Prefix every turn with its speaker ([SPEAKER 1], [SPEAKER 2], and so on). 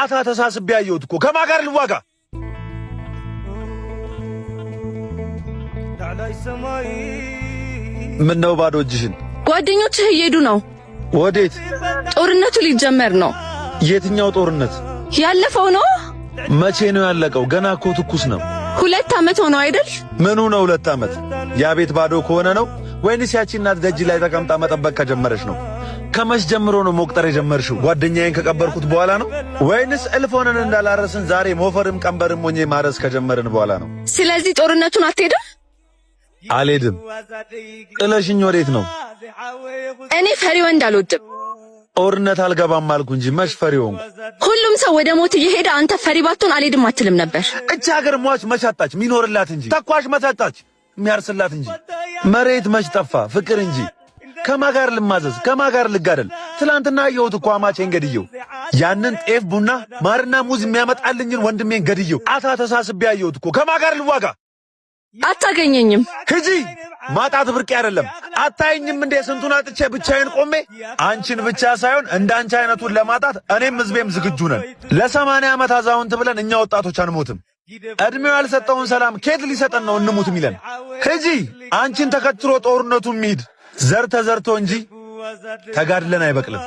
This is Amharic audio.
[SPEAKER 1] አታ ተሳስቤ አየሁት እኮ። ከማን ጋር ልዋጋ? ምን ነው ባዶ እጅሽን?
[SPEAKER 2] ጓደኞችህ እየሄዱ ነው።
[SPEAKER 1] ወዴት?
[SPEAKER 2] ጦርነቱ ሊጀመር ነው።
[SPEAKER 1] የትኛው ጦርነት?
[SPEAKER 2] ያለፈው ነው።
[SPEAKER 1] መቼ ነው ያለቀው? ገና እኮ ትኩስ ነው።
[SPEAKER 2] 2 ዓመት ሆነው አይደል?
[SPEAKER 1] ምኑ ነው 2 ዓመት? ያ ቤት ባዶ ከሆነ ነው ወይንስ ያቺ እናት ደጅ ላይ ተቀምጣ መጠበቅ ከጀመረች ነው? ከመች ጀምሮ ነው መቁጠር የጀመርሽው? ጓደኛዬን ከቀበርኩት በኋላ ነው ወይንስ እልፍ ሆነን እንዳላረስን ዛሬ ሞፈርም ቀንበርም ሆኜ ማረስ ከጀመርን በኋላ ነው?
[SPEAKER 2] ስለዚህ ጦርነቱን አትሄድም?
[SPEAKER 1] አልሄድም። ጥለሽኝ ወዴት ነው?
[SPEAKER 2] እኔ ፈሪ ወንድ አልወድም።
[SPEAKER 1] ጦርነት አልገባም አልኩ እንጂ መች ፈሪ ሆንኩ?
[SPEAKER 2] ሁሉም ሰው ወደ ሞት እየሄደ አንተ ፈሪ ባትሆን አልሄድም አትልም ነበር።
[SPEAKER 1] እቺ ሀገር ሟች መች አጣች ሚኖርላት እንጂ፣ ተኳሽ መች አጣች የሚያርስላት እንጂ፣ መሬት መች ጠፋ ፍቅር እንጂ። ከማ ጋር ልማዘዝ? ከማ ጋር ልጋደል? ትላንትና አየሁት እኮ አማቼን ገድየው፣ ያንን ጤፍ ቡና ማርና ሙዝ የሚያመጣልኝን ወንድሜን ገድየው፣ አታ ተሳስቤ አየሁት እኮ። ከማ ጋር ልዋጋ?
[SPEAKER 2] አታገኘኝም።
[SPEAKER 1] ሂጂ። ማጣት ብርቅ አይደለም። አታይኝም እንዴ ስንቱን አጥቼ ብቻዬን ቆሜ? አንቺን ብቻ ሳይሆን እንደ አንቺ አይነቱን ለማጣት እኔም ህዝቤም ዝግጁ ነን። ለ80 ዓመት አዛውንት ብለን እኛ ወጣቶች አንሞትም። እድሜው ያልሰጠውን ሰላም ኬት ሊሰጠን ነው እንሙት የሚለን? ሂጂ። አንቺን ተከትሎ ጦርነቱ የሚሄድ ዘር ተዘርቶ እንጂ ተጋድለን አይበቅልም።